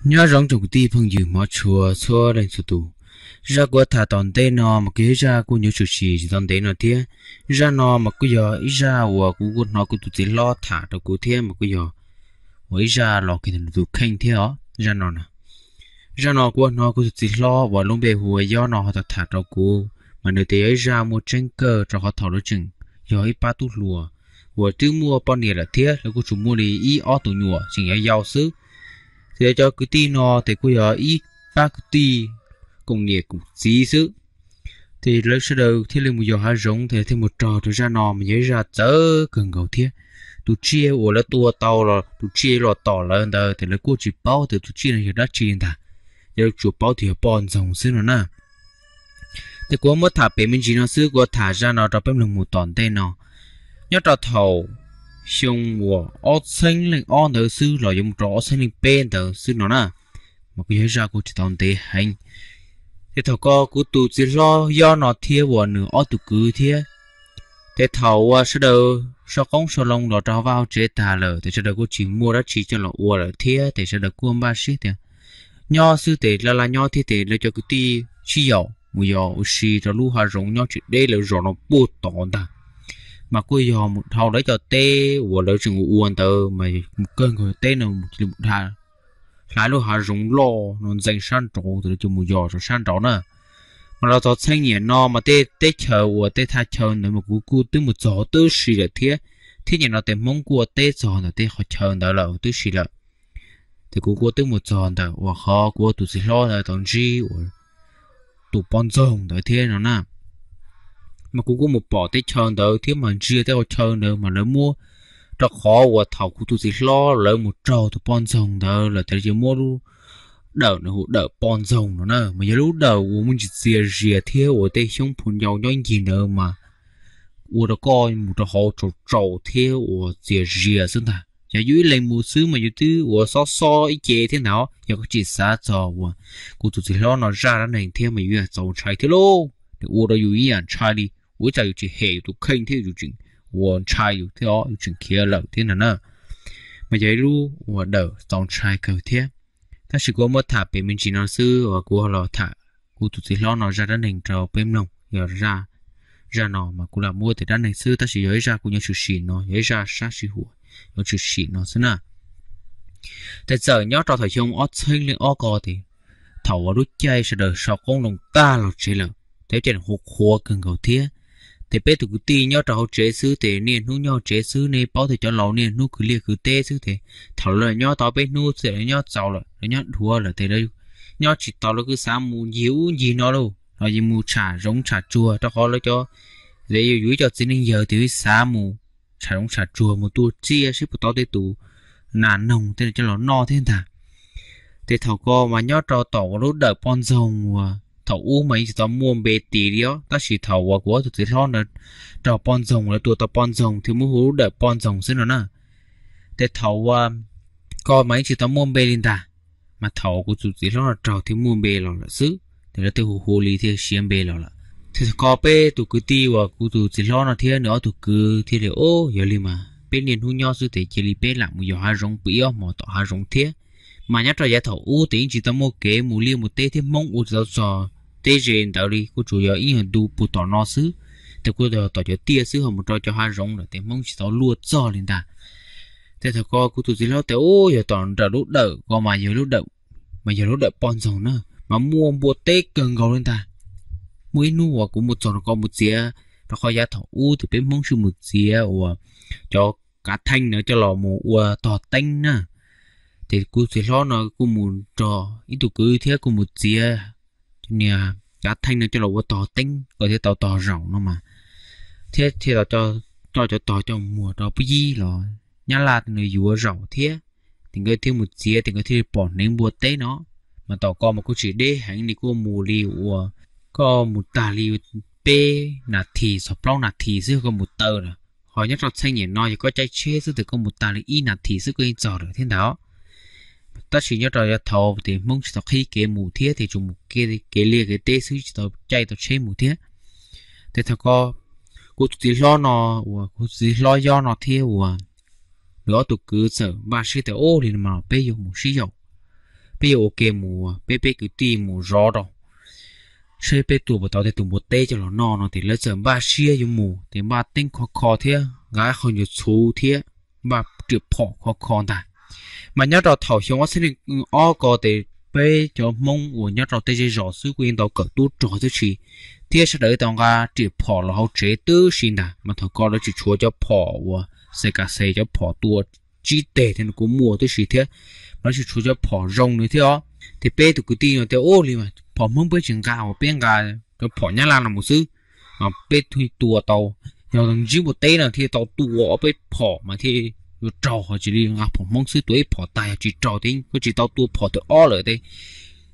Nyob zoo tsoom kwv tij phooj ywg hmov tshua txhua leej txhua tus. Zaj kuv tham tom ntej no mas kuj yog ib zaj kuj nyuaj tshwm sim tsis tau ntev no thiab. Zaj no mas kuj yog ib zaj uas kuv kuj hnov kuv tus txiv hlob tham rau kuv thiab mas kuj yog uas ib zaj los kag tus kheej thiab os zaj no na. Zaj no kuv hnov kuv tus txiv hlob uas lub npe hu ua Yob no ho tau tham rau kuv, mas nws tias yog ib zaj muaj tseeb kawg rau qhov thaum lawv tseem yog ib pab tub hluas uas twb muaj poj niam lawm thiab lawv kuj tsuas muaj li ib ob tus nyuam tseem yau yau xwb. Ces cov kwv tij no ces kuj yog ib pab kwv tij koom niam koom txiv xwb. Ces lawv sawv daws thiaj li mus yos hav zoov ces thiaj mus raug rau zaj no mas yog ib zaj txawv kawg nkaus thiab. Tus tsiaj uas lawv tua tau los tus tsiaj los tom lawv ntawd ces lawv kuj tsis paub tias tus tsiaj no yog dab tsi li ntag, ces lawv tsuas paub tias yog poj ntxoog xwb no na. Ces kuv muab tham pem me ntsis no xwb, kuv tham zaj no rau peb mloog mus tom ntej no. Nyob rau thaum xyoo uas ob txheeb leej ob ntawd xwb los yuav mus rau ob txheeb leej peb ntawd xwb no na, mas kuj yog ib zaj kuj tsis tau ntev heev. Ces thaum ko kuv tus txiv hlob Yob no thiab uas nws ob tug kwv thiab, ces thaum uas sawv daws sau qoob sau loo los rau hauv vaj hauv tsev tag lawm ces sawv daws kuj tsis muaj dab tsi coj los ua lawm thiab ces sawv daws kuj npaj siab tias nyob xwb ces laj laj nyob thiab ces lawv cov kwv tij sib yaum mus yos ua si rau lub hav zoov nyob tsis deb lawv zos no puag tod ntag. Mas kuj yog mus dhau lawv cov teb uas lawv tseem ua ua ntawd mas mus kawg nkaus teb no mus cia li mus hlais lub hav zoov loj no ntxeev sab nraud ces lawv cia li mus yos rau sab nraud na. Mas los txog txheej niam no mas tej teb chaws uas tej thaj chaw ntawd mas kuv kuj twb mus txog huv tib si lawm thiab, thiab niam no ces Hmoob kuj ua teb txog ntawm tej qhov chaw ntawd lawm huv tib si lawm. Ces kuv kuj twb mus txog ntawm uas qhov kuv tus txiv hlob ntawd tau ntsib uas tus poj ntxoog ntawd thiab no na. Mas kuv kuj mus pom teb chaws ntawd thiab mas ntsia tej qhov chaw ntawd mas lawv muab, rau qhov uas thaum kuv tus txiv hlob lawv mus raug tus poj ntxoog ntawd lawm ces lawv cia li muab lub dawm no hu dawm poj ntxoog no na, mas yog lub dawm uas muaj ntsis txias zias thiab uas tej xyoob phu ncau nyob ib ncig ntawd mas ua rau koj mus rau hauv tsaus tsaus thiab uas txias zias xwb ntag. Yog yus ib leeg mus xwb mas yus twb uas xob xob ib ce thiab ntag, yog koj tsis xav txog uas kuv tus txiv hlob no zaj dab neeg thiab mas yus yeej txaus ntshai thiab lauj. Nws ua rau yus ib yam ntshai li, ua ib tsam yus tseem hem yus tus kheej thiab yus tseem uas ntshai yus thiab os, yus tseem khiav lawm thiab ntag na. Mas yog ib lub uas dawm txaus ntshai kawg thiab. Tab sis kuv muab tham pem me ntsis no xwb uas kuv los tham kuv tus txiv hlob no zaj dab neeg rau peb mloog. Yog zaj, zaj no mas kuv lam muab tias dab neeg xwb tab sis yog ib zaj kuj nyuaj tshwm sim no, yog ib zaj sab sij huam nyuaj tshwm sim no xwb na. Ces txawm nyob rau thaum xyoo ob txheeb leej ob ko ces thaum uas lub caij sawv daws sau qoob loo tag los tsev lawm, ces caij qhuav qhuav kawg nkaus thiab. Ces peb tus kwv tij nyob rau hauv tsev xwb ces niaj hnub nyob hauv tsev xwb, nej paub tias cov laus niaj hnub kwv liaj kwv teb xwb ces thaum lawv nyob tau peb hnub txawm lawv nyob txaus lawm, lawv nyob dhuav lawm ces lawv nyob tsis tau, lawv kuj xav mus ncig ub ncig no lauj, los yog mus tsham zoov tsham tsuag rau qhov lawv cov, yus ib co txiv neej yawg ces xav mus tsham zoov tsham tsuag mus tua tsiaj seb puas tau tej tus nas noog tej no coj los noj thiab ntag. Ces thaum ko mas nyob rau tom uas lub dawm poj ntxoog uas thaum ub mas yeej tsis tau muaj npe tis li os, tab sis thaum uas kuv ob tug txiv hlob ntawd raug poj ntxoog lawv tua tau poj ntxoog thiaj muab hu lub dawm poj ntxoog xwb no na. Ces thaum uas ko mas yeej tsis tau muaj npe li ntag, mas thaum kuv tus txiv hlob no raug thiaj muaj npe los lawm xwb, ces lawv thiaj hu hu li thiaj siv npe los lawm. Ces thaum ko peb tus kwv tij uas kuv tus txiv hlob no thiab nws ob tug kwv thiaj li, o, yog li mas peb niaj hnub nyob xwb ces cia li peb lam mus yos hav zoov pw ib ob hmos tom hav zoov thiab. Mas nyob rau yav thaum ub ces yeej tsis tau muaj kev mus liaj mus teb thiab, Hmoob ua tsis tau txog teb ze ntawd li, kuj tsuas yog ib nyuag ntu puag tom no xwb, ces kuj yog tom cov tiaj xwb, ho mus rau cov hav zoov lawm ces Hmoob tsis tau luaj txog li ntag. Ces thaum ko kuv tus txiv hlob tias, u, yog tom nram lub dawm ko mas yog lub dawm, mas yog lub dawm poj ntxoog na, mas muaj npua teb kawg nkaus li ntag. Muaj ib hnub uas kuv mus txog rau ko mus txiav, rau qhov yav thaum ub ces peb Hmoob sib mus txiav uas cov kav theej no coj los mus ua tog teeb na. Ces kuv txiv hlob no kuj mus nrog ib tug kwv thiab kuj mus txiav niag kav theej no coj los ua tog teeb kom thiaj tau tog zaum no mas, thiab thiaj coj cov tog coj muag rau pub yib los nyab laj nws yuav zaum thiab. Ces nkawd thiaj mus txiav ces nkawd thiaj li pom hneev npua teb no. Mas tom ko mas kuj tsis deb heev li, kuj mus li uas koj mus tag li peb nas this txog plaub nas this xwb koj mus taw lawm. Ho nyob rau txheej niam no yog koj caij tsheb xwb ces koj mus tag li ib nas this xwb koj yeej txog lawm thiab ntag. Tab sis nyob rau yav thaud ces Hmoob tsis tau qhib kev mus thiab ces tsuas mus kev liaj kev teb xwb, tsis tau caij tau tsheb mus thiab. Ces thaum ko kuv tus txiv hlob no, uas kuv txiv hlob Yob no thiab uas nws ob tug kwv txawm npaj siab tias, o, li no mas peb yuav mus sib yaum peb yuav ua ke mus, peb peb kwv tij mus zov rau saib peb tua puas tau tej tus npua teb coj los noj no. Ces lawv txawm npaj siab yuav mus, ces npaj teeb khov kho thiab nqa qhov nyuag txhuv thiab npaj riam phom khov kho ntag. Mas nyob rau thaum xyoo ob txhiab nees ob ko ces peb cov Hmoob uas nyob rau tej zej zos xwb kuj yeej tau kawm tub rog tib si, thiab sawv daws tau nqa riam phom los hauv tsev tib si ntag. Mas thaum ko lawv tsis tshuav cov phom uas xe kas xes, cov phom tua tsib teg thiab no kuj muaj tib si thiab, lawv tsis tshuav cov phom zoo no thiab os. Ces peb tus kwv tij no tias, Ua li mas phom Hmoob peb tsis nqa, uas peb nqa cov phom Nyab Laj no mus xwb, peb thiaj tua tau. Yog ntsib npua teb no thiaj tau tua ob peb phom mas thiaj yuav raug, ho tsis li nqa phom Hmoob xwb tua ib phom tag yog tsis raug, ces koj tsis tau tua phom thib ob lawm ces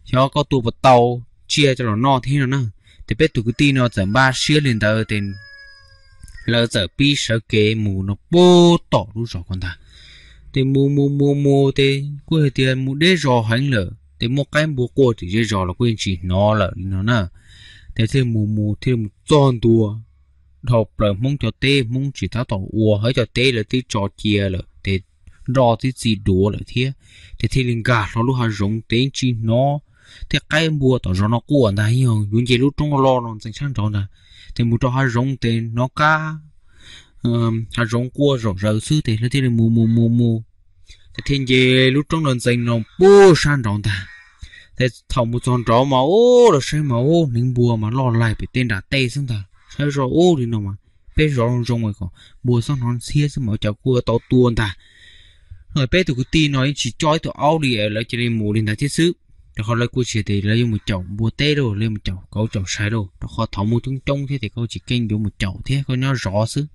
xyov koj tua puas tau tsiaj coj los noj thiab no na. Ces peb tus kwv tij no txawm npaj siab li ntawd ces lawv txawm pib sawv kev mus no puag tom lub zos ko ntag. Ces mus mus mus mus ces kuj hais tias mus deb zos heev lawm, ces muaj qaib npua quaj tim zej zos los kuj yeej tsis hnov lawm li no na. Ces thiaj mus mus thiaj mus txog ntua dhau plaws Hmoob cov teb, Hmoob tsis tab tom ua, hauv cov teb lawv twb tso cia lawm ces nroj twb txi duav lawm thiab. Ces thiaj li nkag hlo lub hav zoov ces yeej tsis hnov tej qaib npua tom zos no quaj ntag, yog yuav nce lub roob loj no ntxeev sab nraud ntag. Ces mus rau hav zoov ces hnov qab hav zoov quaj zom zaws xwb ces lawv thiaj li mus mus mus mus, ces thiaj nce lub roob no ntxeev no puag sab nraud ntag. Ces thaum mus txog nraud mas ub, lawv saib mas ub, hneev npua mas loj laig pem tej nram tej xwb ntag, saib zoj ub li no mas peb zov zoo zoo kom npua txhob hnov ntxhiab xwb mas ua cas kuj yuav tau tua ntag. No peb tus kwv tij no yeej tsis coj ib tug aub li, lawv cia li mus li ntawd thiab xwb, rau qhov lawv kuj tsis tias lawv yuav mus caum npua teb lauj, lawv yuav mus caum kauv caum sai lauj, rau qhov thaum muaj coob coob thiab ces koj tsis keej yuav mus caum thiab, koj nyob zov xwb.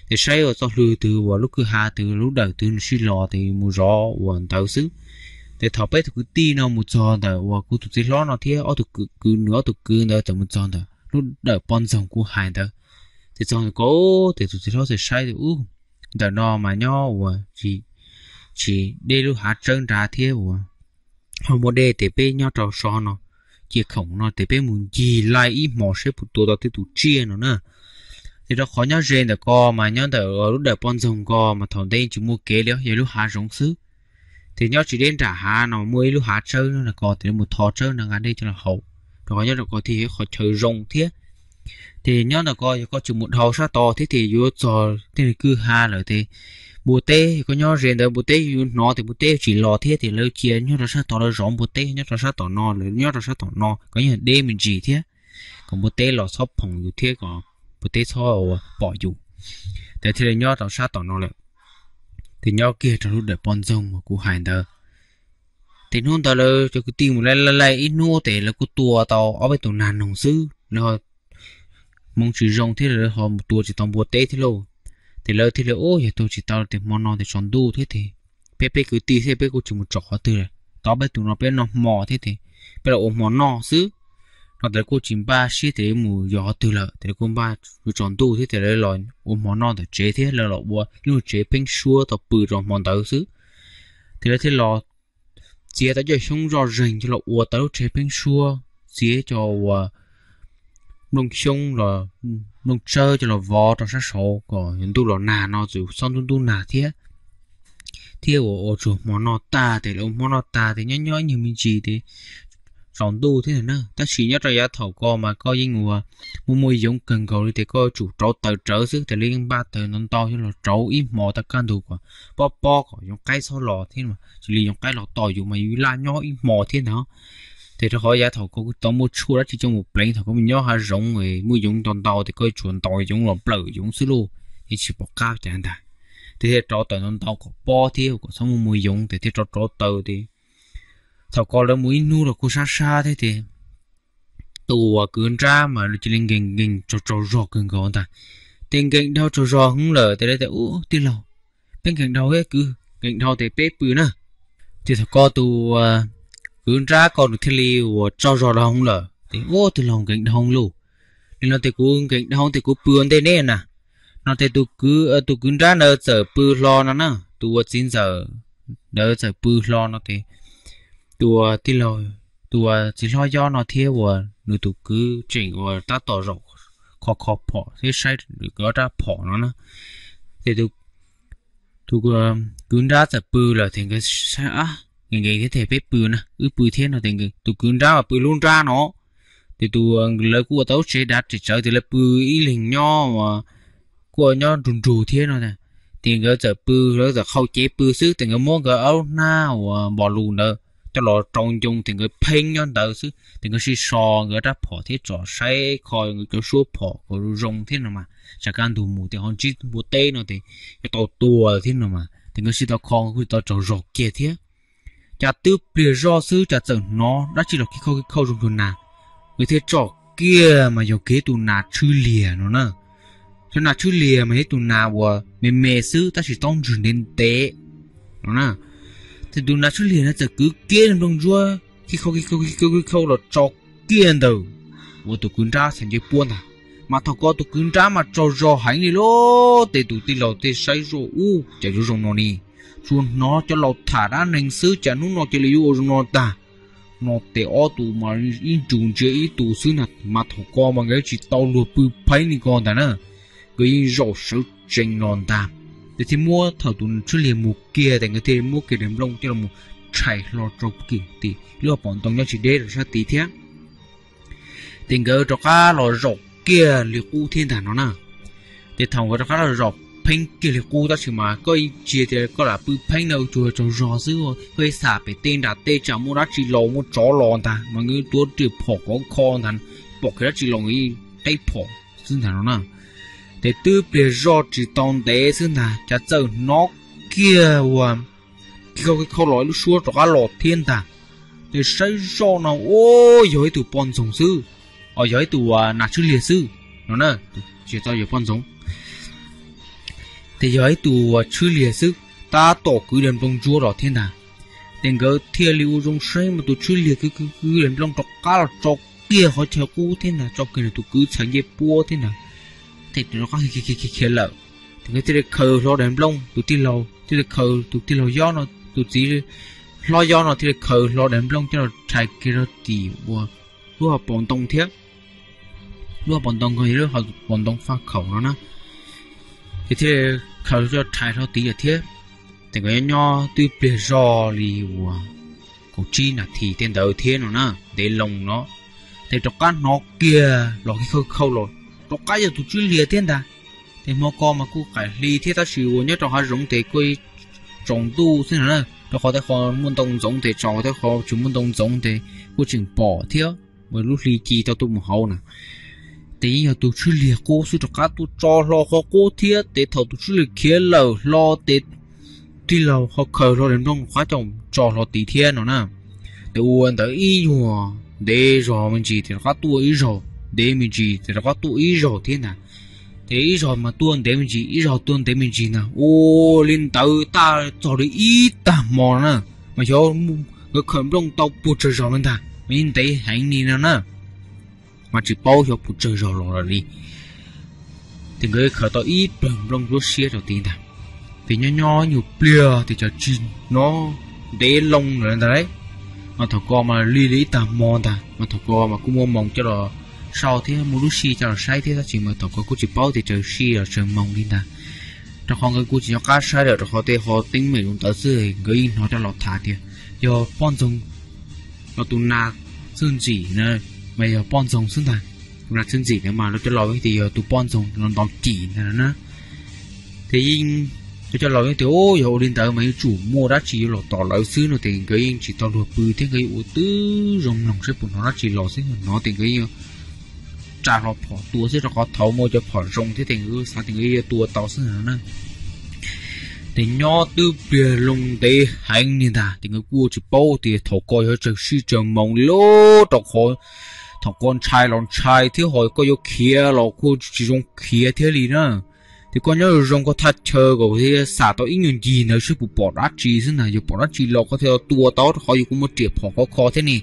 Ces saib ua txoj hlua twg uas lub kwj ha twg lub dawm twg nws sib los ces mus zov ua ntawd xwb. Ces thaum peb tus kwv tij no mus txog ntawm uas kuv tus txiv hlob no thiab ob tug kwv, nws ob tug kwv ntawd txawm mus txog ntawm lub dawm poj ntxoog kuv hais ntawd, ces txog ntawm ko ces tus txiv hlob txawm saib tias, Ub, ntawm no mas nyob uas tsis deb lub hav tsawb nrad thiab uas ho muaj dej, ces peb nyob rau so no cia khoom no ces peb mus ncig laij ib hmos saib puas tua tau tej tus tsiaj no na. Ces rau qhov nyob ze ntawm ko mas nyob ntawm lub dawm poj ntxoog ko mas thaum ntej tsis muaj kev li, yog lub hav zoov xwb. Ces nyob tsis deb nram hav no muaj ib lub hav tsawb no ko, ces lawv mus tho tsawb no nqa dej coj los haus, rau qhov nyob rau ko thiaj yog ib qhov chaw zoo thiab. Ces nyob ntawm ko yog koj tsis mus dhau sab tod thiab ces yuav txog tej kwj ha lawm ces npua teb, yog koj nyob ze ntawd npua teb yuav hnov ces npua teb tsis los thiab, ces lawv cia nyob rau sab tod, lawv zov npua teb nyob rau sab tom no, lawv nyob rau sab tom no kom nyob deb me ntsis thiab, kom npua teb los txhob phoom yus thiab kom npua teb txhob pom yus. Ces thiaj li nyob rau sab tom no lawm. Ces nyob kiag rau lub dawm poj ntxoog uas kuv hais ntawd. Ces hnub ntawd lawv cov kwv tij mus laij laij ib hnub ces lawv kuj tua tau ob peb tus nag noog xwb, lawv ho hmoov tsis zoo thiab lawv ho mus tua tsis tau npua teb thiab lauj. Ces lawv thiaj li, Ub, yog tua tsis tau ces hmo no ces tsaus ntuj thiab ces peb peb kwv tij thiab peb kuj tsis mus tsom qhov twg lawm, tau peb tus no peb noj hmo thiab ces peb los ua hmo noj xwb. No ces lawv kuj tsis npaj siab tias yuav mus yos qhov twg lawm, ces lawv kuj npaj yuav tsaus ntuj thiab ces lawv los ua hmo noj ntawm tsev thiab lawv los ua ib lub tsev pheeb suab tau pw rau hmo ntawd xwb. Ces lawv thiaj los txiav tau cov xyoob zoj zeeg coj los ua tau lub tsev pheeb suab, txiav cov uas nplooj xyoob los nplooj tsawb coj los vov rau sab saud kom yuav ntuj los nag no txawm txhob ntub ntub nag thiab. Thiab uas ua tsuag hmo noj tag ces lawv ua hmo noj tag ces nyob nyob ib nyuag me ntsis ces tsaus ntuj thiab na. Tab sis nyob rau yav thaum ko mas koj yeej uas muaj muaj yoov kawg nkaus li ces koj yuav tsum rauv taws rawv xwb, ces lawv yeej npaj taws ntau ntau coj los rauv ib hmo tag kaj ntug kom pob pob kom yoov qaib txhob los thiab, cia li yoov qaib los tom yus mas yus laj nyob ib hmo thiab ntag. Ces rau qhov yav thaum ko kuj tsis tau muaj tshuaj dab tsi coj mus pleev, thaum koj mus nyob hav zoov muaj yoov ntau ntau ces koj yuav tsum ntaus yoov los nplawm yoov xwb lauj, yeej tsis pom qab cas ntag. Ces thiaj rauv taws ntau ntau kom pob thiab kom txhob muaj muaj yoov ces thiaj rauv rauv taws ces thaum ko lawv mus ib hnub los kuj sab sab thiab ces tus uas kwv nrab mas cia li nkees nkees tsaug tsaug zog kawg nkaus ntag. Ces nkees dhau tsaug zog heev lawm ces lawv tias, Ub, tij laug, peb nkees dhau thiab kwv, nkees dhau ces peb pw na. Ces thaum ko tus kwv nrab ko nws thiaj li uas tsaug zog dhau heev lawm ces, Ub, tij laug, nkees dhau lauj. Nim no ces kuv nkees dhau ces kuv pw ua ntej neb na. No ces tus kwv nrab ntawd txawm pw hlo no na, tus uas txiv ntxawm ntawd txawm pw hlo no ces tus uas tij laug, tus uas txiv hlob Yob no thiab uas nws tus kwv tseem uas tab tom zaum kho kho phom thiab saib nws ob rab phom no na. Ces tus kwv nrab txawm pw lawm ces nkawd saib, Ab, nkees thiab, peb pw na, wb pw thiab no ces tus kwv nrab mas pw lub nrab no, ces tus, lawv kuj ua tau lub tsev dav tsev tsawv ces lawv pw ib leeg nyob, kuj nyob nrug nrug thiab no. Ces nkawd txawm pw, lawv txawm qhau cev pw xwb, ces nkawd muab nkawd ob lub hnab uas npog lus ntawd coj los rau ncoo, ces nkawd pheeb nyob ntawd xwb, ces nkawd sib so nkawd rab phom thiab tsom saib kho nkawd cov suab phom kom zoo thiab no mas, tsam kaj ntug mus ces ho ntsib npua teb no ces yuav tau tuag thiab no mas, ces nkawd sib tau kho, nkawd kuj tau tsaug zog kiag thiab. Cas twb pliag zoj xwb cas txawm hnov dab tsi los khib khauj khib khauj zoo cuag nas, nkawd thiaj tsom kiag mas yog kiag tus nas tshwj liag no na. Cov nas tshwj liag mas yog ib tus nas uas me me xwb tab sis taub ntswg ntev ntev no na. Ces tus nas tshwj liag no txawm kwv kiag nplooj ntsuab khib khauj khib khauj khib khauj los tso kiag ntawm uas tus kwv nrab txhais ncej puab ntag. Mas thaum ko tus kwv nrab mas tsaug zog heev li lauj, ces tus tij laug thiaj saib zoj ub, cas yuav zoo no ni, tsuas hnov cov laus tham dab neeg xwb cas hnub no cia li yuav ua zoo no tag. No ces ob tus mas ib nrus ntsia ib tus xwb na, mas thaum ko mas nkawd tsis tau luag pw pheeb li ko ntag na, nkawd yeej zaum sawv tsees los ntag. Ces thiaj muab thaum tus tshwj liag mus kiag ces nkawd thiaj muab kiag daim nplooj coj los rhais hlo rau tim lub hauv paus ntoo nyob tsis deb rau sab tid thiab. Ces nkawd rov qab los zaum kiag li qub thiab ntag no na. Ces thaum nkawd rov qab los zaum pheeb kiag li qub tab sis mas koj yeej tsis tias koj lam pw pheeb na, tsuas tsaug zog xwb, koj ib xam pem tej nram tej tsam muaj dab tsi los, muaj tsov los ntag mas nkawd tuav riam phom khov kho ntag, pom kiag dab tsi los nkawd yeej qeb phom xwb ntag no na. Ces twb pliag zoj tsis tau ntev xwb ntag cas txawm hnov kiag uas khib khauj khib khauj los ib lub suab rov qab los thiab ntag. Ces saib zoj no ua yog ib tug poj ntxoog xwb, yog ib tug nas tshwj liag xwb no na, tsis tau yog poj ntxoog. Ces yog ib tug tshwj liag xwb, tab tom kwv daim nplooj ntsuab los thiab ntag. Ces nkawd thiaj li ua zoo saib mas tus tshwj liag kwv kwv kwv daim nplooj rov qab los tso kiag qhov chaw qub thiab ntag, tso kiag nws tus kwv txhais ncej puab thiab ntag. Ces rov qab khiav khiav lawm. Ces nkawd thiaj li khaws hlo daim nplooj, tus tij laug thiaj li khaws, tus tij laug yob no, tus txiv hlob yob no thiaj li khaws hlo daim nplooj coj los rhais kiag rau tim uas lub hauv paus ntoo thiab. Lub hauv paus ntoo ko yog lub hauv paus ntoo faj khaum no na. Ces thiaj li khaws coj rhais hlo tid lawm thiab. Ces nkawd nyob nyob twb pliag zoj li uas kaum tsib nas this tej ntawd thiab no na, ntev loo no. Ces rov qab hnov kiag los khib khauj khauj los, rov qab yog tus tshwj liag thiab ntag. Ces hmo ko mas kuj qaim hli thiab tab sis uas nyob rau hav zoov ces kuj tsaus ntuj xwb no na, rau qhov tej qhov muaj ntoo ntxoov ces tsaus, tej qhov tsis muaj ntoo ntxoov ces kuj tseem pom thiab, uas lub hli ci tau tuaj mus hauv na. Ces yeej yog tus tshwj liag qub xwb rov qab tuaj tso hlo qhov qub thiab, ces thaum tus tshwj liag khiav lawm hlo ces tij laug ho khaws hlo daim nplooj rov qab coj tso hlo tid thiab no na. Ces ua ntawd ib nyuag ntev zog me ntsis ces rov qab tuaj ib zaug, ntev me ntsis ces rov qab tuaj ib zaug thiab ntag. Ces ib zaug mas tuaj ntev me ntsis, ib zaug tuaj ntev me ntsis ntag, ua li ntawd tab txog li ib tag hmo na. Mas xyov nkawd khaws nplooj tau puas tsawg zaus li ntag mas yeej ntev heev li no na, mas tsis paub xyov puas tsawg zaus los lawm li. Ces nkawd khaws tau ib plawg nplooj ntsuab siab rau tid ntag. Ces nyob nyob nyuag pliag ces cas tsis hnov ntev loo lawm ntag lauj. Mas thaum ko mas lig li ib tag hmo ntag, mas thaum ko mas kuj muaj moos coj los sau thiab muaj lub sij coj los saib thiab tab sis mas thaum ko kuj tsis paub tias tsaws sij los tsaws moos li ntag. Rau qhov nkawd kuj tsis nco qab saib lawm rau qhov tej qhov teeb meem zoo ntawd xwb nkawd yeej hnov coj los tham tias yog poj ntxoog los tus nas txwj ntxim na, mas yog poj ntxoog xwb ntag. Tus nas txwj ntxim ntawd mas lawv cov laus yeej tias yog tus poj ntxoog los ntaus cim ntag na. Ces yeej cov laus yeej tias yog ua li ntawd mas yuav tsum muaj dab tsi yuav los tom lawv xwb no ces nkawd yeej tsis tau luag pw thiab nkawd yeej ua tib zoo mloog saib puas hnov dab tsi los xwb, hnov ces nkawd yeej tsa hlo phom tua xwb rau qhov thaum muaj cov phom zoo thiab ces nkawd xav tias nkawd yuav tua tau xwb no na. Ces nyob twb pliag loo ntev heev li ntag ces nkawd kuj tsis paub tias thaum ko yog tsaws sij tsaws moos li lauj, rau qhov thaum ko ntshai los ntshai thiab ho koj yuav khiav los kuj tsis zoo khiav thiab li na. Ces koj nyob zoo zoo koj thaj chaw kom xam tau ib nyuag ncig ntawd seb puas pom dab tsi xwb ntag, yog pom dab tsi los koj thiaj tua tau rau qhov yus kuj muaj riam phom khov kho thiab ne.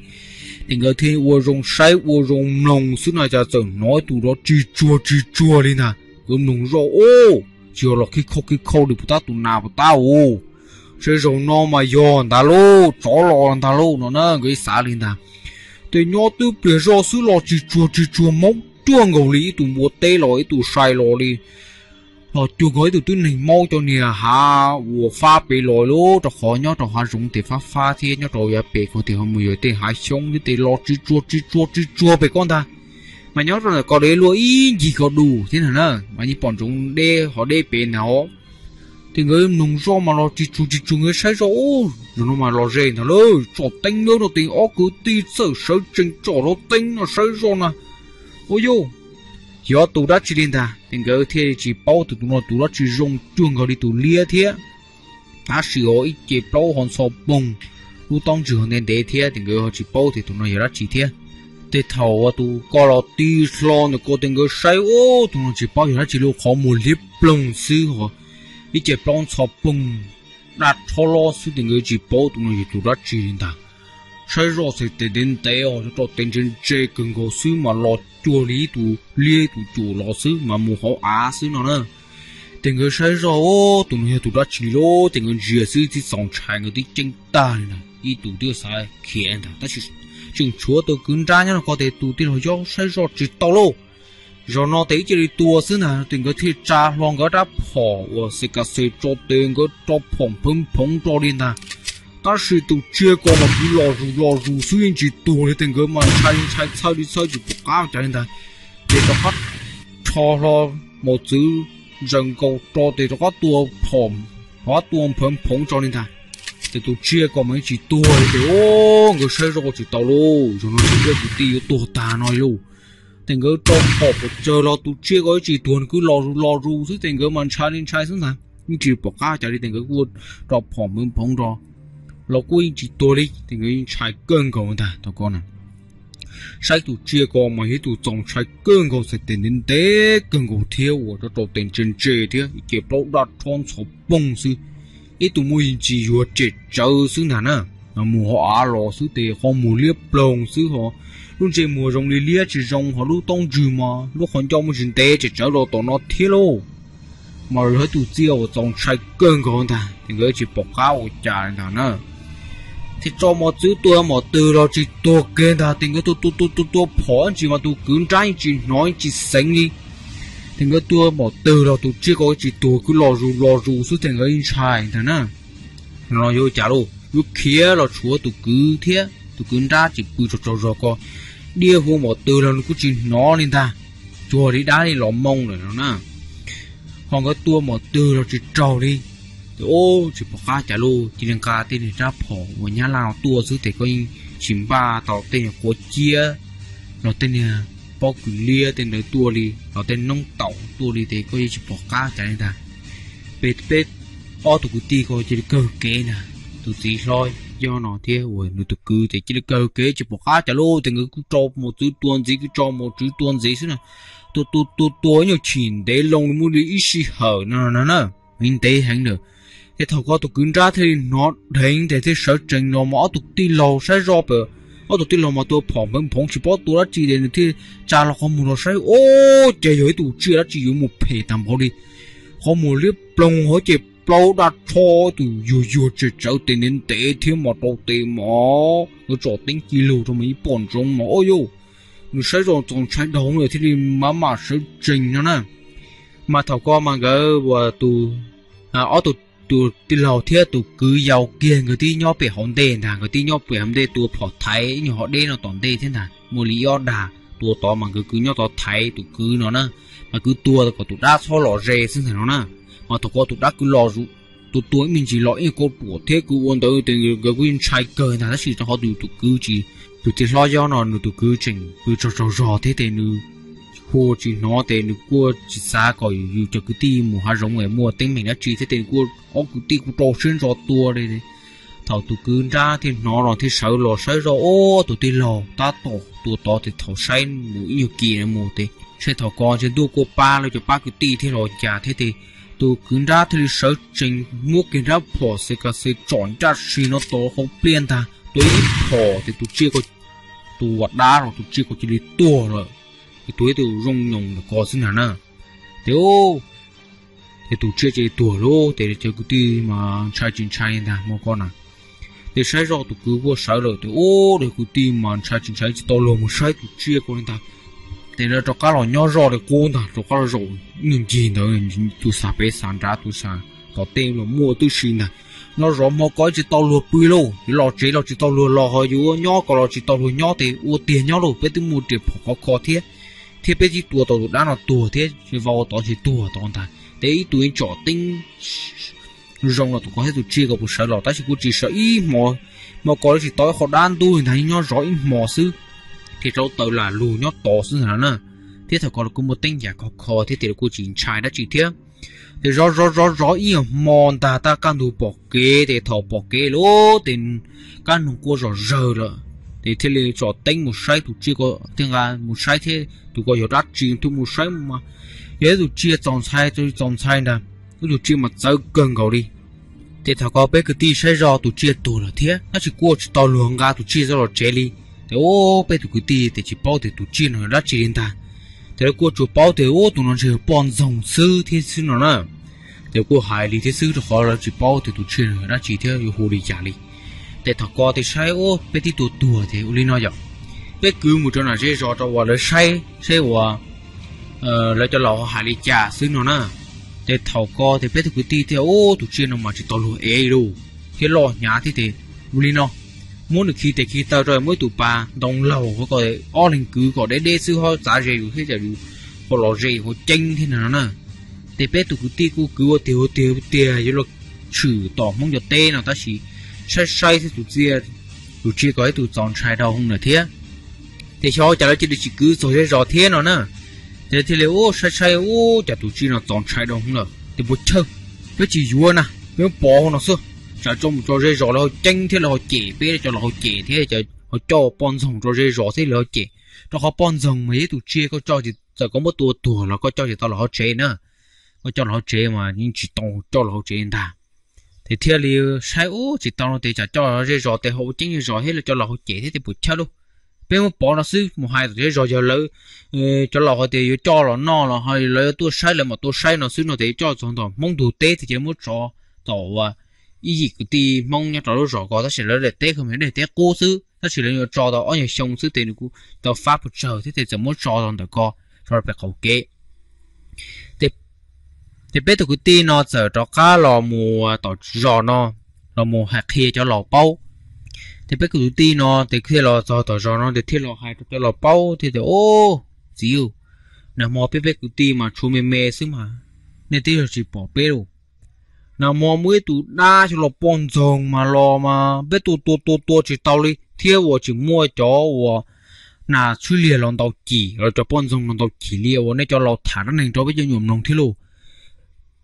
Ces nkawd thiaj ua zoo saib ua zoo mloog xwb no cas txawm hnov ib tus los tsis tsuag tsis tsuag li ntag. Nkawd mloog zoj ub, tsis yog los khib khauj khib khauj li puas tab tus nas puas tab u. Saib zaum no mas yog ntag lauj, tsov los ntag lauj no na nkawd ib xav li ntag. Ces nyob twb pliag zoj xwb los tsis tsuag tsis tsuag, mob ruaj nkaus li ib tug npua teb los ib tug sai los li. ho cuag nkaus ib tug tib neeg maub cov niag hav uas fab pem los lub rau qhov nyob rau hav zoov tes fab fab thiab nyob rau yav pem ko tes ho mus yog tej hav xyoob thiab tes los tsis tsuag tsis tsuag tsis tsuag pem ko ntag. Mas nyob rau ntawm ko deb luaj ib ncig ko du thiab ntag na, mas yeej pom ntsoov deb ho deb pem ntag os. Tes nkawd mloog zoj mas los tsis tsuag tsis tsuag, nkawd saib zoj ub, zaum no mas los ze ntag lauj, tsom teeb nyob rau tes ob kwv tij txawm sawv tsees tsom hlo teeb no saib zoj na. Ua yog, yog tus dab tsi li ntag, tes nkawd thiaj li tsis paub tias tus no tus dab tsi zoo cuag nkaus li tus liab thiab. Tab sis ho ib ce plaub ho ntxhov poog, lub taub ntswg ho ntev ntev thiab, tes nkawd ho tsis paub tias tus no yog dab tsi thiab. Tes thaum uas tus ko los ti hlo ntawm ko tes nkawd saib ub, tus no tsis paub yog dab tsi li, qhov muag liab ploog xwb ho ib ce plaub ntxhov poog daj rhob loj xwb, tes nkawd tsis paub tus no yog tus dab tsi li ntag. Saib zoj txhais tes ntev ntev os, rau tes ntse ntse kawg nkaus xwb mas los cuag li ib tus liab ib tus cuam los xwb mas mus hauv av xwb no na. Tes nkawd saib zoj ub, tus no yog tus dab tsi li lauj, tes nkawd ntsia xwb tib txaus ntshai, nkawd twb ceeb tag li ntag, ib tus twb xav khiav ntag, tab sis tseem tshuav tus kwv nrab nyob no ko tes tus tij laug yob saib zoj tsis tau lauj. Zaum no tes ib cia li tua xwb ntag, tes nkawd thiaj tsa hlo nkawd rab phom uas xes kas xes tso tes nkawd rau phom nphawv nphoov rau li ntag. Tab sis tus tsiaj ko mas kwv los zus los zus xwb yeej tsis tuag li, tes nkawd mas ntshai ntshai txhawj li txhawj tsis pom qab cas li ntag. Ces rov qab rho hlo mos txwv ntsaws nkaus rau tes rov qab tua phom, rov qab tua nphawv nphoov tso li ntag. Ces tus tsiaj ko mas yeej tsis tuag li, ces ub, nkawd saib zoj tsis tau lauj, zaum no tus kwv tij yuav tuag tag no lauj. Ces nkawd rau phom pes tsawg los tus tsiaj ko yeej tsis tuag, nws kwv los zus los zus xwb, ces nkawd mas ntshai li ntshai xwb ntag, yeej tsis pom qab cas li, ces nkawd kuj rau phom nphawv nphoov rau los kuj yeej tsis tuag li, ces nkawd yeej ntshai kawg nkaus ntag. Thaum ko na saib tus tsiaj ko mas yog ib tus txaus ntshai kawg nkaus, txhais tes ntev ntev kawg nkaus thiab uas rau rau tes ntse ntse thiab ib ce plaub daj rhob ntxhov poog xwb, ib tug muaj ib ntsis yuag tsem tsawv xwb ntag na. Mus hauv av los xwb tes qhov muag liab ploog xwb ho lub ntsej muag zoo li liab tsis zoo ho lub taub ntswg mas lub qhov ncauj muaj tsis ntev tsem tsawv los tom no thiab lauj. Mas yog ib tus txiaj uas txaus ntshai kawg nkaus ntag, ces nkawd tsis pom qab ua cas li ntag na. Thiaj tso mos txwv tua mos twg los tsis tuag kiag ntag, ces nkawd tua tua tua tua phom ntsis mas tus kwv nrab yeej tsis hnov yeej tsis xeev li. Ces nkawd tua mos twg los tus tsiaj ko tsis tuag, kwv los zus los zus xwb, ces nkawd yeej ntshai ntag na. No yuav ua cas lauj, yuav khiav los tshuav tus kwv thiab tus kwv nrab tsis pw tsaug tsaug zog ko, diaj hu mos twg los nws kuj tsis hnov li ntag, cuag li dab li los moo lawm no na. Ho nkawd tua mos twg los tsis raug li. Ces ub, tsis pom qab cas lauj, cia li nqa tej niag rab phom uas nyab laj no tuaj xwb ces koj yeej tsis npaj tau tej niag quav ciab los tej niag pob kws liab tej ntawd tuaj li los tej noob taum tuaj li, ces koj yeej tsis pom qab cas li ntag. Peb, peb ob tug kwv tij ko cia li kawg kev ntag, tus txiv hlob yob no thiab uas nws tus kwv ces cia li kawg kev tsis pom qab cas lauj, ces nkawd kuj rau mos txwv tua ntxiv, kuj rau mos txwv tua ntxiv xwb na. Tua tua tua tua ib nyuag chim ntev loo li muaj li ib sij hawm no na, ntev heev lawm. Ces thaum ko tus kwv nrab thiaj li hnov dheev ces thiaj sawv tsees los mas ob tug tij laug saib zoj pem, ob tug tij laug mas tua phom nphawv nphoov tsis paub tua dab tsi ces nws thiaj tsa hlo qhov muag los saib, ub, ces yog ib tus tsiaj dab tsi yuav mus phem tag npaum li. Qhov muag liab ploog hauv ces plaub daj rhob tus yuag yuag tsem tsawv tes ntev ntev thiab mas rau tes mas nkawd tsom teeb ci lug rau mas yeej pom ntsoov mas ub yauj, nws saib zoj txaus ntshai dhau lawm thiaj li maj mam sawv tsees no na. Mas thaum ko mas nkawd ua tus, ob tug, tus tij laug thiab tus kwv yau kiag nkawd twb nyob pem hauv ntej ntag, nkawd twb nyob pem hauv ntej tua phom thaiv ib nyuag hov deb no tom ntej thiab ntag, muaj li ib ob dag tua tod mas nkawd kwv nyob tod thaiv tus kwv no na, mas kwv tua kom tus dab txhob los ze xwb ntag no na. Mas thaum ko tus dab kwv los tua tua ib me ntsis los ib kauj ruam thiab kwv ua ntawd ces nkawd kuj yeej ntshai kawg ntag, tab sis rau qhov tus, tus kwv tsis, tus tij hlob yob no nws tus kwv tseem kwv tsaug tsaug zog thiab ces nws hu tsis hnov ces nws kuj tsis xav kom yus cov kwv tij mus hav zoov es muaj teeb meem dab tsi thiab ces nws kuj, ob kwv tij kuj rau siab ntso tua li. Thaum tus kwv nrab thiaj hnov los thiaj sawv los saib zoj, ub, tus tij laug tab tom tua tod ces thaum saib mus ib nyuag kis mus ces saib thaum ko ntshe ntuj kuj pab lawv cov pab kwv tij thiab los cas thiab ces tus kwv nrab thiaj li sawv tsees muab kiag rab phom xes kas xes tsom ncaj si no tod hauv pliaj ntag, tua ib phom ces tus tsiaj ko, tus uas dab los tus tsiaj ko cia li tuag lawm. Ces tuag ib tug zoo nyoos ntawm ko xwb ntag na. Ces, ces tus tsiaj cia li tuag lauj, ces cov kwv tij mas ntshai tsis ntshai ntag muaj ko na. Ces saib zoj tus kwv kuj sawv lawm ces ub, cov kwv tij mas ntshai tsis ntshai tsis tau luag mus saib tus tsiaj ko li ntag. Ces lawv rov qab los nyob zoj li qub ntag, rov qab los zaum ib nyuag ncig ntawd, tus xav pem xav nrad, tus xav tom tej los muaj tib si ntag. Nyob zov hmo ko tsis tau luag pw lauj, yuav los tsev los tsis tau luag los, ho yuav nyob ko los tsis tau luag nyob, ces ua tiag nyob lauj, peb twb muaj riam phom khov kho thiab, thiab peb twb tua tau tus dab no tuag thiab, vau tod tsis tuag tod ntag, ces ib tug yeej tsom teeb zoo los tus ko thiab tus tsiaj ko puas sawv los, tab sis kuj tsis sawv ib hmo. Hmo ko tsis tau ib qho dab ntub li ntag, nyob zov ib hmo xwb, thiaj rau taw lam lug nyob tos xwb ntag na. Thiab thaum ko los kuj muaj teeb yam khov kho thiab, ces los kuj tsis ntshai dab tsi thiab. Ces zov zov zov zov ib hmo ntag, tab kaj ntug pom kev, ces thaum pom kev lawm ces kab noog quaj zom zaws lawm, ces thiaj li tsom teeb mus saib tus tsiaj ko, thiaj nqa mus saib thiab, tus ko yog dab tsi thiaj mus saib mas yog ib tus tsiaj txaus ntshai, txaus ntshai ntag, ib tus tsiaj mas txawv kawg nkaus li. Ces thaum ko peb kwv tij saib zoj tus tsiaj tuag lawm thiab, tab sis kuj tsis tau luag nqa tus tsiaj coj los tsev li. Ces ua peb tus kwv tij ces tsis paub tias tus tsiaj no yog dab tsi li ntag. Ces lawv kuj tsuas paub tias ua tus no ntshe yog poj ntxoog xwb thiab xwb no na. Ces kuj hais li thiab xwb, rau qhov lawv tsis paub tias tus tsiaj no yog dab tsi thiab yuav hu li cas li. Ces thaum ko ces saib ua peb twb tua tuag ces ua li no yom, peb kwv mus rau nram zej zos rau uas lawv saib saib uas lawv cov laus ho hais li cas xwb no na. Ces thaum ko ces peb tus kwv tij thiaj ua tus tsiaj no mas tsis tau luag ev li lauj, thiab loj hnyav thiab, ces ua li no, muab nws khi tes khi taw rau, muab ib tus pas ntoo laug, ob leeg kwv kom deb deb xwb, ho txav ze yus thiab tsam yus ho los ze yus ho ceeb thiab no na. Ces peb tus kwv tij kuj kwv ua tiag ua tiag ua tiag yuav los tshwm tom Hmoob cov teb no, tab sis saib saib thiab tus tsiaj, tus tsiaj ko ib tug txaus ntshai dhau hwv lawm thiab. Ces xyov cas lawv cia li tsis kwv txog zej zos thiab no na. Ces thiaj li ua saib saib ua cas tus tsiaj no txaus ntshai dhau hwv lawm, ces puas chawj, peb tsis yuav na, peb muab pov no xwb, tsam tso mus tso zej zos lawv ho ceeb thiab lawv ho cem peb, cov laus ho cem thiab, ho coj poj ntxoog tso zej zos thiab lawv ho cem. Rau qhov poj ntxoog mas yog ib tus tsiaj koj coj, txawm koj muab tua tuag los koj coj tsis tau los hauv tsev na, koj coj los hauv tsev mas yeej tsis tau coj los hauv tsev ntag. Ces thiaj li saib ua tsis tau no ces tsam coj zej zos ces ho ua ceeb zej zos thiab lawv cov laus ho cem thiab, ces puas chawj lauj, peb muab pov no xwb, mus hais tom zej zos, yog lawv cov laus hais tias yuav coj los noj los lawv yuav tuaj saib, lawv mam tuaj saib no xwb no, ces coj txog ntawm Hmoob ntug teb ces cia li muab tso tom ua ib yim kwv tij Hmoob nyob rau lub zos ko, tab sis lawv daim teb ko mas daim teb qub xwb, tab sis lawv yuav tso tau ob nyuag xyoo xwb ces nws kuj tau fab puas tsawg thiab, ces txawm muab tso tau ntawm ko, tso pem qaum kev. Ces peb tus kwv tij no txawm rov qab los mus tom zos no, los mus hais qhia cov laus paub. Ces peb tus kwv tij no ces thiaj los txog tom zos no ces thiaj los hais rau cov laus paub thiab tias, Au, txiv, nag hmo peb peb kwv tij mas tshuav me me xwb mas, nej twb yog tsis pom peb lauj. Nag hmo muaj ib tug dab xyov los poj ntxoog mas los mas peb tua tua tua tua tsis tau li thiab uas tsis muaj cov uas nas tshuib liag los ntaus cim los cov poj ntxoog los ntaus cim li uas nej cov laus tham dab neeg rau peb cov me nyuam mloog thiab lauj.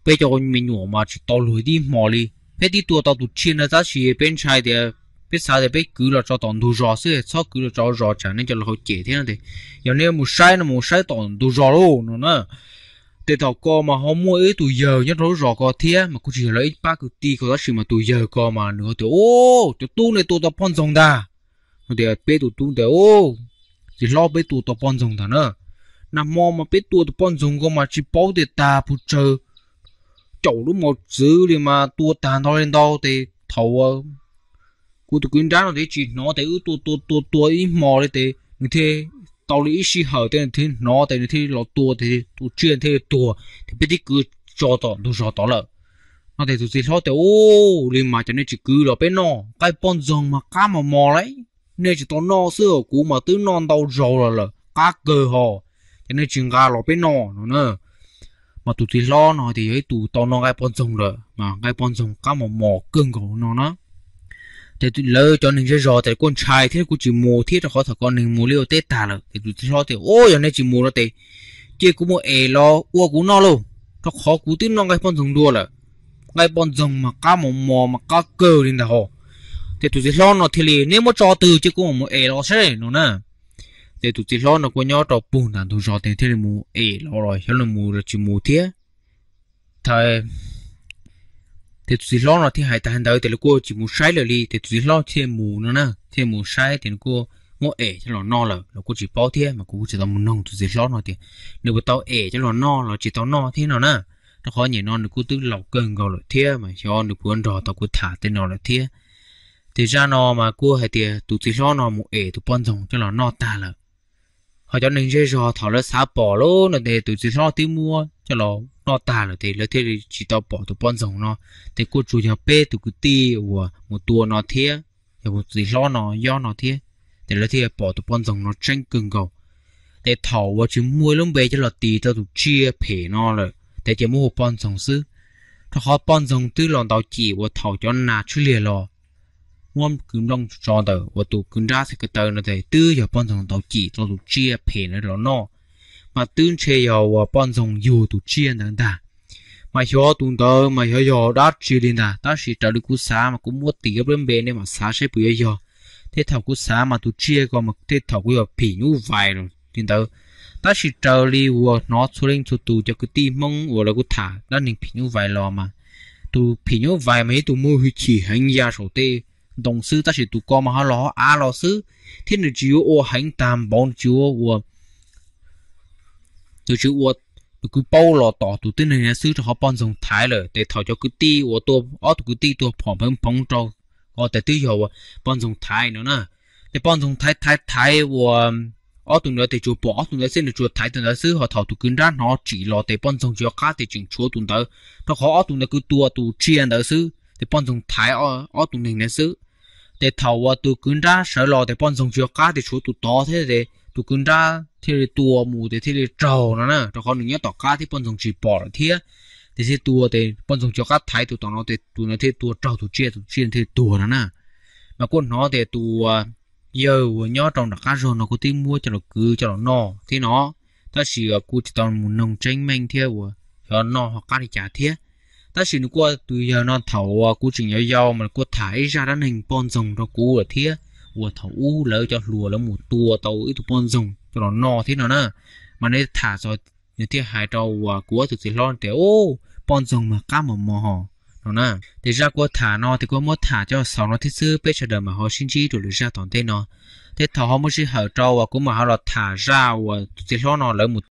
Peb cov me nyuam mas tsis tau luag tib hmo li. Peb twb tua tau tus tsiaj ntawd tab sis peb ntshai tias, peb xav tias peb kwv los tso tom ntug zos xwb, txhob kwv los tso zos tsam nej cov laus ho cem thiab no ces, yog nej mus saib no mus saib tom ntug zos lauj no na. Ces thaum ko mas ho muaj ib tug yawg nyob rau lub zos ko thiab mas kuj tsis yog lawv ib pab kwv tij ko tab sis mas tus yawg ko mas nws tias, Au, cov tub, nej tua tau poj ntxoog ntag. Tias peb tus tub tias, Au, txiv hlob, peb tua tau poj ntxoog ntag na. Nag hmo mas peb tua tus poj ntxoog ko mas tsis paub tias tag puas tsawg caum lub mos txwv li mas tua tag ntau li ntau ces thaum kuv tus kwv nrab no ces tsis hnov ces wb tua tua tua tua ib hmo li ces nws thiaj tau li ib sij hawm ces nws thiaj hnov ces nws thiaj los tua ces tus tsiaj thiaj tuag ces peb twb kwv tso tom ntug zos tod lawm. No ces tus txiv hlob tias, Ua li mas cov nej tsis kwv los peb noj, nqaij poj ntxoog mas qab mos mos lauj. Nej tsis tau noj xwb, kuv mas twb noj ntau zaus los lawm, qab kawg hos, ces nej tsis nqa los peb noj no na. Mas tus txiv hlob no tias yog ib tus tau noj nqaij poj ntxoog lawm mas nqaij poj ntxoog qab mos mos kawg nkaus no na. Ces lawv cov neeg zej zos ces kuj ntshai thiab kuj tsis mus thiab rau qhov thaum ko neeg mus liaj ua teb tag lawm. Ces tus txiv hlob tias, Ua, yog nej tsis mus no ces cia kuv mus es los ua kuv noj lauj, rau qhov kuv twb noj nqaij poj ntxoog dua lawm. Nqaij poj ntxoog mas qab mos mos mas qab kawg li ntag hos. Ces tus txiv hlob no thiaj li, Neb muab tso twg cia kuv mam mus es los seb no na. Ces tus txiv hlob no kuj nyob rau puag nram ntug zos ces thiaj li mus es los los xyov los mus los tsis mus thiab. Ces tus txiv hlob no thiaj hais tas ntawd ces lawv kuj tsis mus saib lawm li ces tus txiv hlob thiaj mus no na, thiaj mus saib ces nws kuj muab es coj los noj lawm los kuj tsis paub thiab mas kuv kuj tsis tau mus noog tus txiv hlob no tias nws puas tau es coj los noj los tsis tau noj thiab no na. Rau qhov nyem no nws kuj twb laus kawg nkaus lawm thiab mas xyov nws puas nrog tau kuv tham tej no lawm thiab. Ces zaj no mas kuj hais tias tus txiv hlob no mus es tus poj ntxoog coj los noj tag lawm. Ho cov neeg zej zog thaum lawv xav pom lawm no ces tus txiv hlob twb muab coj los noj tag lawm ces lawv thiaj li tsis tau pom tus poj ntxoog no. Ces kuj tsuas yog peb tus kwv tij uas mus tua no thiab yog tus txiv hlob no nyob no thiab, ces lawv thiaj pom tus poj ntxoog no tseeb kawg nkaus. Ces thaum uas tsis muaj ib lub npe coj los tis rau tus tsiaj phem no lawm ces cia muab hu poj ntxoog xwb, rau qhov poj ntxoog twb los ntaus cim uas thaum cov nas tswb liag los muab kwv nplooj tso ntawm uas tus kwv nrab xeem ko taw no ces twb yog poj ntxoog ntaus cim rau tus tsiaj phem no los noj, mas twb ntshe yog uas poj ntxoog yug tus tsiaj ntawd ntag. Mas xyov tus ntawd mas xyov yog dab tsi li ntag, tab sis raws li kuv xav mas kuv muab tis ob peb npe nej mam xav seb puas yuav yog. Tej thaum kuv xav mas tus tsiaj ko mas tej thaum kuj yog phim nyuj vais los li ntawd. Tab sis raws li uas hnov txhua leej txhua tus cov kwv tij Hmoob uas lawv kuj tham dab neeg phim nyuj vais los mas, tus phim nyuj vais mas yog ib tug muaj hwj chim heev ya saum tej ntoo xwb, tab sis tus ko mas ho los hauv av los xwb, thiab nws tsis yuav ua heev tag npaum, nws tsis yuav ua nws tsis ua, nws kuj paub los tom tus tib neeg na xwb, rau qhov poj ntxoog thaiv lawm. Ces thaum cov kwv tij uas tua, ob tug kwv tij tua phom npheev phoov rau ko ces twb yog uas poj ntxoog thaiv no na. Ces poj ntxoog thaiv thaiv thaiv uas ob tug ntawd ces tsuas pom ob tug ntawd xwb, nws tsuas thaiv tus ntawd xwb, ho thaum tus kwv nrab hnov tsim los ces poj ntxoog tsis nco qab ces tseem tshuav tus ntawd, rau qhov ob tug ntawd kuj tua tus tsiaj ntawd xwb, ces poj ntxoog thaiv ob tug neeg ntawd xwb. Ces thaum uas tus kwv nrab sawv los ces poj ntxoog tsis nco qab ces tshuav tus tod thiab ces tus kwv nrab thiaj li tua mus ces thiaj li raug no na, rau qhov nws nyob tom qab thiab poj ntxoog tsis pom lawm thiab. Ces thiaj tua ces poj ntxoog tsis nco qab thaiv tus tod no ces tus ntawd thiaj tua raug tus tsiaj, tus tsiaj thiaj tuag no na. Mas kuj hnov tias tus yawg uas nyob rau nram qab zog no kuj twb muab coj los kwv coj los noj thiab no, tab sis kuj tsis tau mus noog tseeb meej thiab uas xyov noj ho qab li cas thiab. Tab sis nws kuj, tus yawg no thaum uas kuv tseem yau yau mas kuj tham ib zaj dab neeg poj ntxoog rau kuv lawm thiab, uas thaum ub lawv cov hluas lawv mus tua tau ib tug poj ntxoog coj los noj thiab no na. Mas nws tham txog, nws thiaj hais rau uas kuv ob tug txiv hlob tias, Ub, poj ntxoog mas qab mos mos hos, no na. Ces zaj kuv tham no ces kuv muab tham coj xaus no thiab xwb, peb sawv daws mam ho sib ntsib rau lwm zaj tom ntej no. Tej thaum ho muaj sij hawm rau uas kuv mam ho los tham zaj uas tus txiv hlob no lawv mus